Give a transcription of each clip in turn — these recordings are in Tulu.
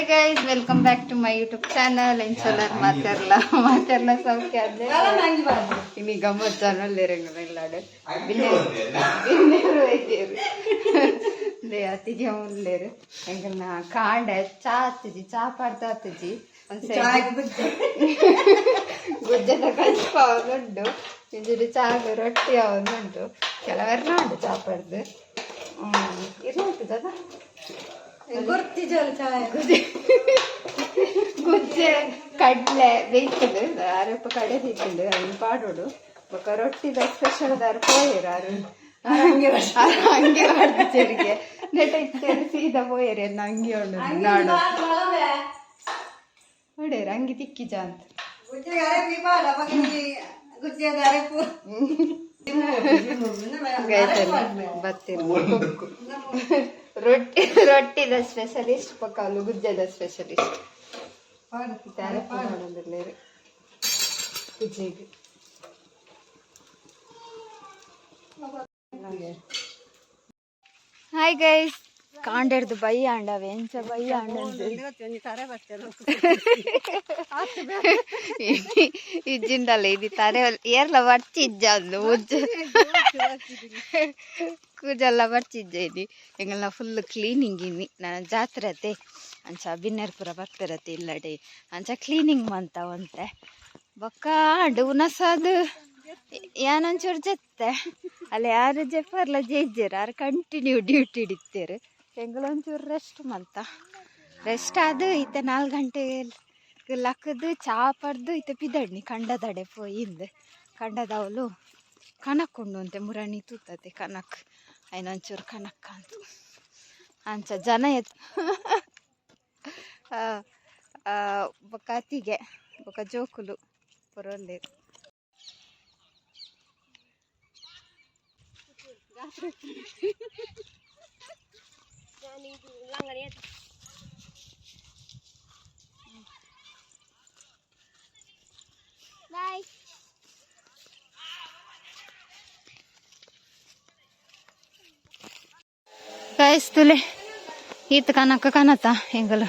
Guys, welcome back to my YouTube channel. ಎಂಚೊಲ್ಲರ್ ಮಾತೆರ್ಲ? ಮಾತೆರ್ಲ ಸೌಖ್ಯ ಅದೇ. ಇನಿ ಗಮ್ಮತ್ ಚಾನಲ್ ಇರಂಗಿಲ್ಲಾಡು ಬಿನ್ನೇರು ವೈದ್ಯರು ಲೇ ಅತಿಗೆ ಉಲ್ಲೇರು. ಎಂಕಲ್ನ ಕಾಂಡೆ ಚಾ ಆತಿಜಿ, ಚಾ ಪಾಡ್ತಾ ಆತಿಜಿ. ಒಂದ್ ಗುಜ್ಜದ ಕಚ್ಪ ಅವನುಂಟು, ಇಂಜಿಡಿ ಚಾಗು ರೊಟ್ಟಿ ಅವನುಂಟು, ಕೆಲವೆಲ್ಲ ಉಂಟು ಚಾ ಪಡ್ದು. ಇದು ಉಂಟು ಜನ. ಗುಜ್ಜೆ ಕಡ್ಲೆ ಬೇಯ್ತದೆ, ಅರಪ್ಪ ಕಡೆ ತಿಂತಂಡು ಅದನ್ನ ಪಾಡೋಡು. ಬೊಕ ರೊಟ್ಟಿದ ಸ್ಪೆಷಲ್ ದಾರು ಪೋಯೆರ್ ಆರು. ಹಂಗೆ ಮಾಡ್ದು ಚೆರಿಗೆ ನೆಟ ಇತ್ತೇರು ಸೀದಾ ಪೋಯೆರ್ ಎನ್ನ ಅಂಗಿ ಉಂಡು ನಾಡು ಹೊಡೇರು ಅಂಗಿ ತಿಕ್ಕಿಜ ಅಂತ. ಬತ್ತಿರು ರೊಟ್ಟಿ, ರೊಟ್ಟಿದ ಸ್ಪೆಷಲಿಸ್ಟ್ ಪಕ್ಕಲು ಗುಜ್ಜದ ಸ್ಪೆಷಲಿಸ್ಟ್ ಮಾಡೋದಿಲ್ಲ ಗುಜ್ಜೆಗೆ. ಹಾಯ್ ಗೈಸ್, ಕಾಂಡೆಡ್ದು ಬೈ ಆಂಡವೆ ಎಂಚ ಬೈ ಆಂಡ. ಇಜ್ಜಿಂಡಲ್ಲ ಇದು ತರೆ ಏರ್ಲ ಬರ್ಚಿಜ್ಜ ಅದು ಉಜ್ಜ ಕೂಜೆಲ್ಲ ಬರ್ಚಿಜ್ಜ. ಇದು ಎಂಗಲ್ನ ಫುಲ್ ಕ್ಲೀನಿಂಗ್ ಇನ್ನಿ ನಾನು ಜಾತ್ರೆ ಅತ್ತೆ. ಅಂಚ ಬಿನ್ನೆರ್ ಪೂರ ಬರ್ಪಿರತ್ತೆ ಇಲ್ಲಡೆ. ಅಂಚ ಕ್ಲೀನಿಂಗ್ ಮಂತ ಒಂತೆ ಬೊಕ್ಕ ಆಂಡ್. ಉನಸಾದ್ ಯಾನೊಂಚೂರು ಜತ್ತೆ ಅಲ್ಲಿ. ಯಾರು ಜೆಪ್ಪರ್ಲ ಜೇಜ್ಜೆರ್, ಆರು ಕಂಟಿನ್ಯೂ ಡ್ಯೂಟಿ ಹಿಡಿತೇರು. ಎಂಗಳೊಂಚೂರು ರೆಸ್ಟ್ ಮಂತ. ರೆಸ್ಟ್ ಆದ್ ಇತ್ತೆ 4 ಗಂಟೆ ಲಕ್ಕದು ಚಾ ಪರ್ದು ಇತ್ತೆ ಪಿದಡ್ನಿ ಕಂಡದಡೆ ಪೋಯಿಂದ್. ಕಂಡದವಳು ಕನಕ್ ಉಂಡು ಅಂತೆ, ಮುರಣಿ ತೂತತೆ ಕನಕ್ ಐನೊಂಚೂರು ಕನಕ್ ಅಂತ. ಅಂಚ ಜನ ಎತ್ ಬೊಕ್ಕ ಅತ್ತಿಗೆ ಬೊಕ್ಕ ಜೋಕುಲು ಪುರ ಉಲ್ಲೆರ್. ಬಾಯ್ ಗೈಸ್, ತುಲೆ ಈತ ಕನಕ ಕನತ. ಎಂಗಲ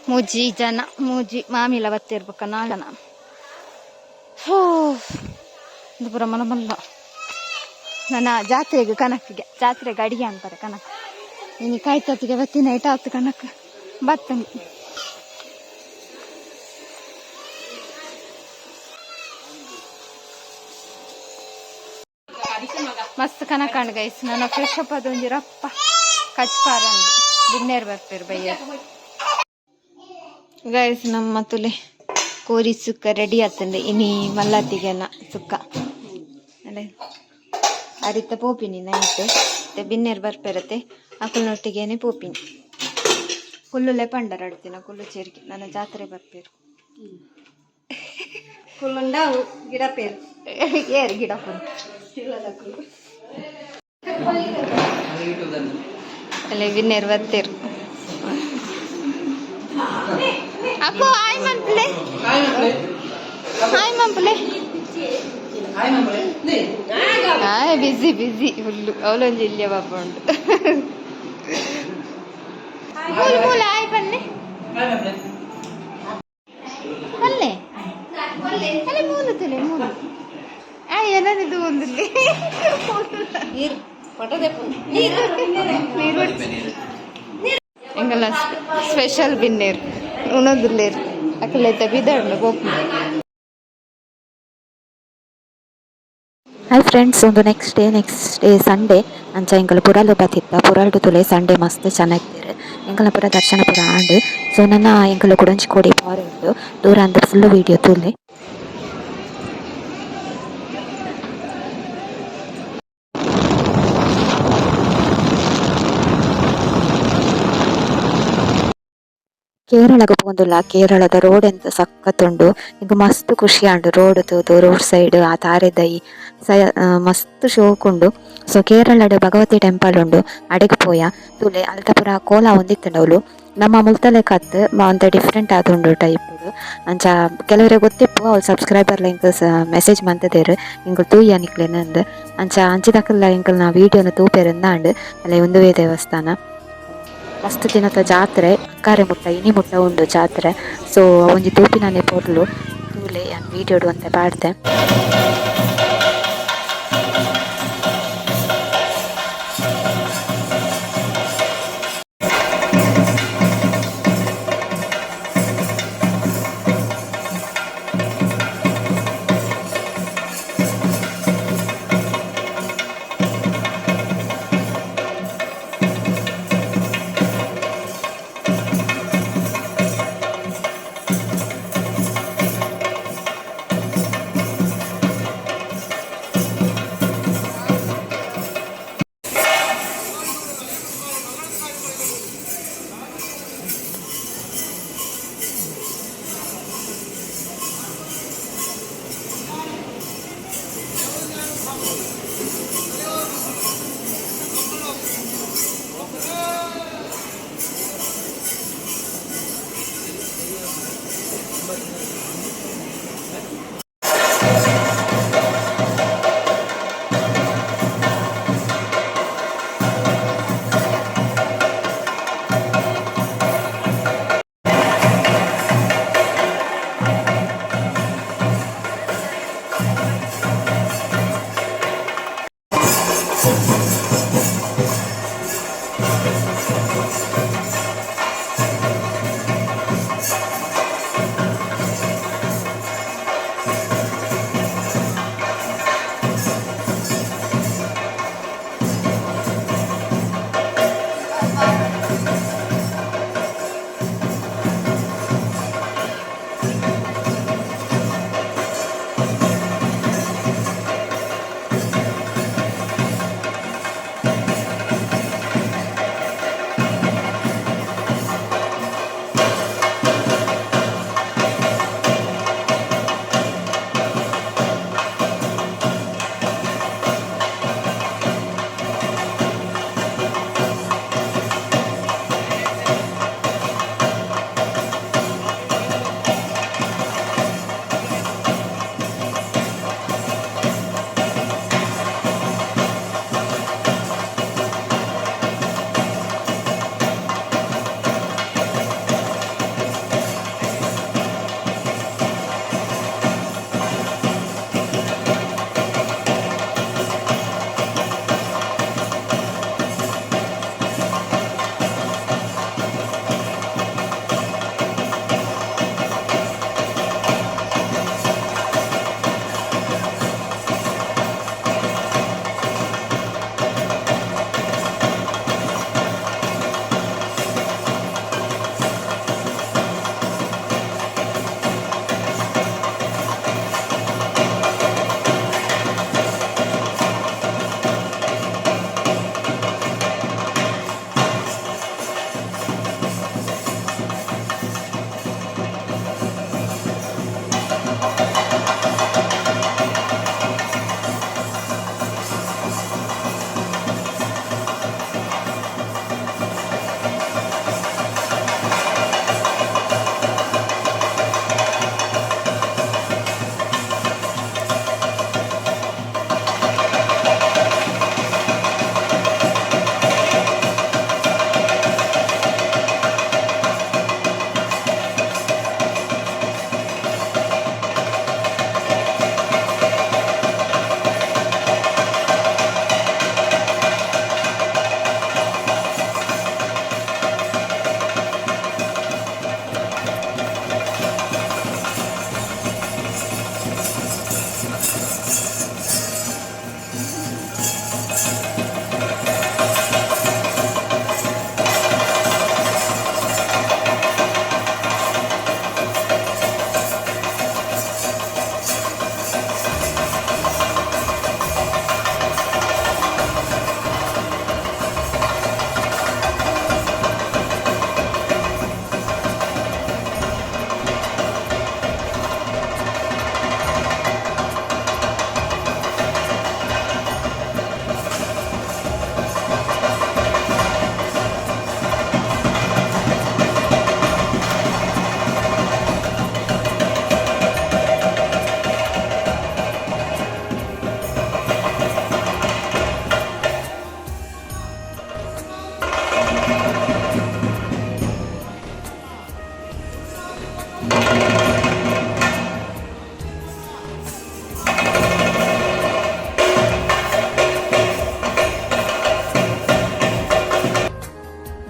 ಮೂಜಿ ಜನ, ಮೂಜಿ ಮಾಮಿಲ ಬತ್ತಿರ್ಬೇಕ, ನಾಲ್ಕು ಜನ. ಹೋ, ಇದು ಪೂರ ಮಲ್ಲ ಮಲ್ಲ. ನನ್ನ ಜಾತ್ರೆಗೆ ಕನಕ್ಕಿಗೆ, ಜಾತ್ರೆಗೆ ಅಡಿಗೆ ಅಂತಾರೆ ಕನಕ್. ಇನಿ ಕಾಯ್ತತ್ತಿಗೆ ಬತ್ತಿನ ಐಟ ಆತು ಕನಕ್ ಬತ್ತನಿ. ಮಸ್ತ್ ಕನಕಂಡ್ ಗೈಸ್. ನನ್ನ ಫ್ರೆಶ್ ಅಪ್ ಅದು ಒಂಜಿ ರಪ್ಪ ಕಚ್ಪಾರ ಬಿನ್ನೇರ್ ಬರ್ಪೇರು ಬಯ್ಯ. ಗೈಸ್, ನಮ್ಮ ತುಲೆ ಕೋರಿ ಸುಕ್ಕ ರೆಡಿ ಆತಂಡೆ. ಇನಿ ಮಲ್ಲತ್ತಿಗೆನ ಸುಕ್ಕ ಅಲ್ಲೇ ಅರಿತ ಪೋಪಿನಿ ನೈಟ್. ಮತ್ತೆ ಬಿನ್ನೇರ್ ಬರ್ಪೇರತ್ತೆ, ಅಕುಲ್ನೊಟ್ಟಿಗೆನೆ ಪೋಪಿನಿ. ಕುಲ್ಲುಲೆ ಪಂಡರ ಅಡ್ತಿನ ಕುಲ್ಲು ಚೇರಿಗೆ ನನ್ನ ಜಾತ್ರೆ ಬರ್ಪೇರು. ಕುಲ್ಲುಂಡ ಗಿಡ ಪೇರು. ಏರ್ ಗಿಡ ಪುಲ್ ಅಲ್ಲಿ ಬಿನ್ನೇರ್ ಬರ್ತೀರು. ಅಪ್ಪು, ಹಾಯ್ ಮನ್ಪ್ಲೆ, ಹಾಯ್ ಮನ್ಪ್ಲೆ. ಹಾಯ್. ಬಿಸಿ ಬಿಸಿ ಫುಲ್ಲು. ಅವಳೊಂಜಿ ಇಲ್ಲಿಯ ಪಾಪ ಉಂಟು. ಮೂಲ ಮೂಲ ಹಾಯ್ ಬನ್ನಿ ಅಲ್ಲೇ ಅಲ್ಲೇ ಮೂಲ ತುಲೆ ಮೂಲ. ಆ ಏನಿದು ಒಂದಿಲ್ಲಿ. ನೀರು ಪಟದೆ. ನೀರು ಎಂಗಲ್ಲ ಸ್ಪೆಷಲ್ ಬಿನ್ನೇರು ಉಣದುಲ್ಲೇರು. ಅಕಲೈತ ಬಿದಡ್ಲು ಗೋಪು. ಹಾಯ್ ಫ್ರೆಂಡ್ಸ್, ಒಂದು next day Sunday. ಅಂಚ ಎಂಕಲ್ ಪುರಲು ಬತ್ತಿತ್ತ. ಪುರಲ್ಡು ತುಲೆ ಸಂಡೇ ಮಸ್ತ್ ಚೆನ್ನಾಗಿತ್ತೆರ್. ಎಂಕಲ್ನ ಪೂರ ದರ್ಶನ ಪೂರ ಆಂಡ್. ಸೊ ನನ ಎಂಕಲ್ ಕುಡೊಂಜಿ ಕೋಡಿ ಪೋರೆ ಉಂಡು ದೂರ ಅಂದ್. ಫುಲ್ ವೀಡಿಯೋ ತೂಲೆ. ಕೇರಳಗ್ ಪೋವೊಂದುಲ್ಲ. ಕೇರಳದ ರೋಡ್ ಎಂತ ಸಖತ್ ಉಂಡು. ಎಂಕ್ ಮಸ್ತ್ ಖುಷಿ ಆಂಡ್ ರೋಡ್ ತೂದು. ರೋಡ್ ಸೈಡ್ ಆ ತಾರೆ ದೈ ಮಸ್ತ್ ಶೋಕುಂಡು. ಸೊ ಕೇರಳಡ್ ಭಗವತಿ ಟೆಂಪಲ್ ಉಂಡು, ಅಡೆಗ್ ಪೋಯ. ತೂಲೆ, ಅಲ್ತ ಪೂರ ಕೋಲ ಆವೊಂದಿತ್ತ್ಂಡ್. ಅವ್ಲು ನಮ್ಮ ಮುಲ್ತಲೆಕ ಅತ್ತ್, ಒಂತೆ ಡಿಫ್ರೆಂಟ್ ಆದುಂಡು ಟೈಪ್. ಅಂಚ ಕೆಲವೆರೆಗ್ ಗೊತ್ತಿಪ್ಪು, ಅವ್ಲು ಸಬ್ಸ್ಕ್ರೈಬರ್ ಎಂಕ್ ಮೆಸೇಜ್ ಮಂತುದೆರ್, ಎಂಕುಲು ತೂಯ ನಿಕ್ಲೆನ ಅಂದ್. ಅಂಚ ಅಂಚಿದಕಲ್ಲ ಎಂಕಲ್ನ ವೀಡಿಯೋನು ತೂಪೆರ್ ಅಂದ್. ಅಲೆ ಉಂದುವೇ ದೇವಸ್ಥಾನ. ಮಸ್ತ್ ದಿನತ ಜಾತ್ರೆ ಅಂಗಾರೆ ಮುಟ್ಟ ಇನಿ ಮುಟ್ಟ ಉಂಡು ಜಾತ್ರೆ. ಸೊ ಒಂಜಿ ತೂಪಿನನೆ ಪೊರ್ಲು ತೂಲೆ ಯಾನ್ ವೀಡಿಯೋ ಡು ಒಂತೆ ಪಾಡ್ದೆ.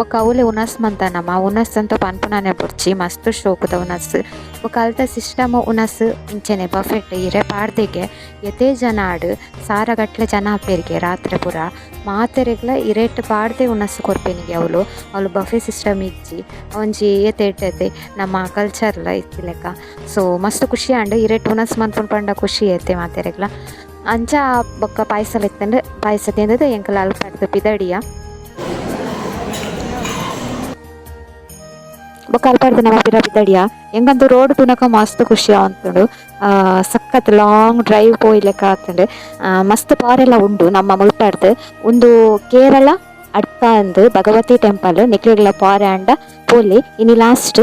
ಬೊಕ್ಕ ಅವ್ಲೆ ಉನಸ್ ಮಂತ ನಮ ಉನಸ್ ಅಂತ ಪನ್ಪುನಾನೆ ಬೊಡ್ಚಿ ಮಸ್ತ್ ಶೋಕುದ ಉನಸ್. ಬೊಕ್ಕ ಅಲ್ತ ಸಿಸ್ಟಮ್ ಉನಸ್ ಇಂಚನೆ ಬಫೆಟ್ ಇರೆ ಪಾಡ್ದೆಗೆ. ಏತೇ ಜನ ಆಡ್, ಸಾರಗಟ್ಲೆ ಜನ ಆಪೆರ್ಗೆ ರಾತ್ರೆ ಪೂರ. ಮಾತೆರೆಗ್ಲ ಇರೆಟ್ ಪಾಡ್ದೆ ಉನಸ್ ಕೊರ್ಪೆನಿಗೆ ಅವ್ಲು. ಅವ್ಲು ಬಫೆ ಸಿಸ್ಟಮ್ ಇಜ್ಜಿ. ಒಂಜಿ ಏತ್ ಎಡ್ಡೆ ನಮ್ಮ ಕಲ್ಚರ್ಲ ಇತ್ತಿಲೆಕ. ಸೊ ಮಸ್ತ್ ಖುಷಿ ಆಂಡ್. ಇರೆಟ್ ಉನಸ್ ಮನ್ಪುನ ಪಂಡ ಖುಷಿ ಐತೆ ಮಾತೆರೆಗ್ಲ. ಅಂಚ ಬೊಕ್ಕ ಪಾಯ್ಸ ಇತ್ತುಂಡು, ಪಾಯ್ಸ ತಿಂದುದು ಎಂಕುಲು ಅಲ್ಪ ಪಿದಡಿಯ. ಬೊಕ್ಕ ಅಲ್ಪರ್ದ್ ನಮ ಪಿರ ಪಿದಡಿಯ. ಎಂಕಂತೂ ರೋಡ್ ತೂನಗ ಮಸ್ತ್ ಖುಷಿ ಆವೊಂದುಂಡು. ಸಖತ್ ಲಾಂಗ್ ಡ್ರೈವ್ ಪೋಯಿಲೆಕ ಆತುಂಡು. ಮಸ್ತ್ ಪಾರೆಲ ಉಂಡು ನಮ್ಮ ಮುಲ್ಪರ್ದ್. ಉಂದು ಕೇರಳ ಅಡ್ಕ ಅಂದ್ ಭಗವತಿ ಟೆಂಪಲ್. ನಿಕ್ಲೆಗ್ಲ ಪಾರೆ ಆಂಡ ಪೋಲೆ ಇನಿ ಲಾಸ್ಟ್.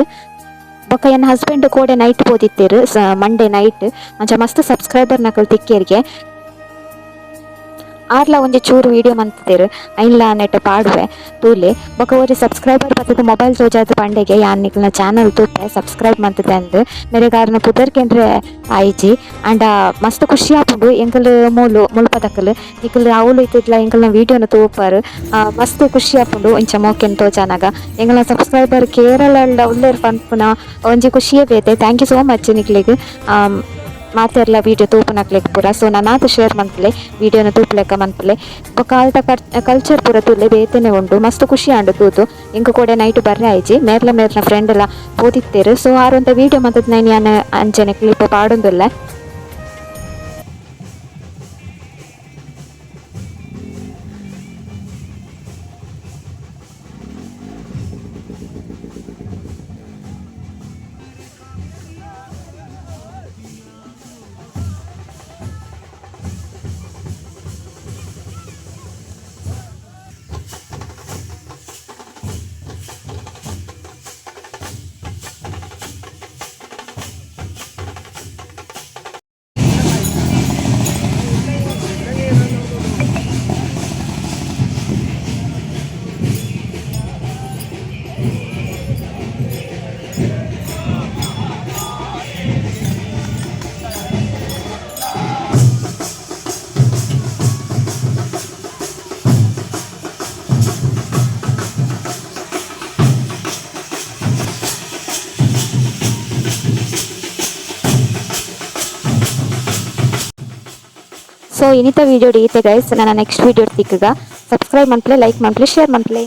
ಬೊಕ್ಕ ಎನ್ನ ಹಸ್ಬೆಂಡ್ ಕೋಡೆ ನೈಟ್ ಪೋದಿತ್ತೆರ್, ಮಂಡೆ ನೈಟ್. ಅಂಚ ಮಸ್ತ್ ಸಬ್ಸ್ಕ್ರೈಬರ್ ನಕುಲು ತಿಕ್ಕೇರ್ಗೆ. ಆರ್ಲ ಒಂಜಿ ಚೂರು ವೀಡಿಯೋ ಮಂತುದೆರ್, ಐನ್ಲ ನೆಟ್ ಪಾಡುವೆ, ತೂಲೆ. ಬೊಕ ಒರಿ ಸಬ್ಸ್ಕ್ರೈಬರ್ ಬತ್ತುದು ಮೊಬೈಲ್ ತೋಜಾದ್ ಪಂಡೆಗೆ, ಯಾನ್ ನಿಕ್ಲ್ನ ಚಾನಲ್ ತೂಪೆ, ಸಬ್ಸ್ಕ್ರೈಬ್ ಮಂತುದೆ ಅಂದ್. ಮೆರೆಗ್ ಆರ್ನ ಪುದರ್ ಕೇಂಡ್ರೆ ಆಯಿಜಿ. ಆಂಡ ಮಸ್ತ್ ಖುಷಿ ಆಪುಂಡು. ಎಂಕುಲು ಮೂಲು ಮುಲ್ಪದಕುಲು, ನಿಕುಲು ಅವ್ಲು ಇತ್ತಿತ್ಲ ಎಂಕಲ್ನ ವೀಡಿಯೋನ ತೂಪರ್. ಮಸ್ತ್ ಖುಷಿ ಆಪುಂಡು ಇಂಚ ಮೋಕೆನ್ ತೋಜಾನಗ. ಎಂಕಲ್ನ ಸಬ್ಸ್ಕ್ರೈಬರ್ ಕೇರಳಡ್ ಉಲ್ಲೆರ್ ಪನ್ಪುನ ಒಂಜಿ ಖುಷಿಯೇ ಬೇತೆ. Thank you so much ನಿಕ್ಲೆಗ್, ಮಾತೆರ್ಲ ವೀಡಿಯೋ ತೂಪುನಕ್ಲೆಗ್ ಪೂರ. ಸೊ ನನಾತ್ ಶೇರ್ ಮನ್ಪುಲೆ, ವೀಡಿಯೋನ ತೂಪುಲೆಕ ಮನ್ಪುಲೆ. ಬೊಕ ಅಲ್ತ ಕಲ್ಚರ್ ಪೂರ ತೂಲೆ, ಬೇತೆನೆ ಉಂಡು. ಮಸ್ತ್ ಖುಷಿ ಆಂಡ್ ತೂದು. ಎಂಕ್ ಕೋಡೆ ನೈಟ್ ಬರ್ರೆ ಆಯಿಜಿ. ಮೇರ್ಲ ಮೇರ್ನ ಫ್ರೆಂಡ್ ಲ ಪೋದಿತ್ತೆರ್. ಸೊ ಆರ್ ಒಂತೆ ವೀಡಿಯೋ ಮಂತುದು ಯಾನ್ ಅಂಚನೆ ಕ್ಲಿಪ್ ಪಾಡೊಂದುಲ್ಲೆ. ಸೊ ಇನಿತ ವೀಡಿಯೋ ಈತೆ ಗೈಸ್. ನನ್ನ ನೆಕ್ಸ್ಟ್ ವೀಡಿಯೋ ತಿಕ್ಕುಗ. ಸಬ್ಸ್ಕ್ರೈಬ್ ಮನ್ಪುಲೆ, ಲೈಕ್ ಮನ್ಪುಲೆ, ಶೇರ್ ಮನ್ಪುಲೆ.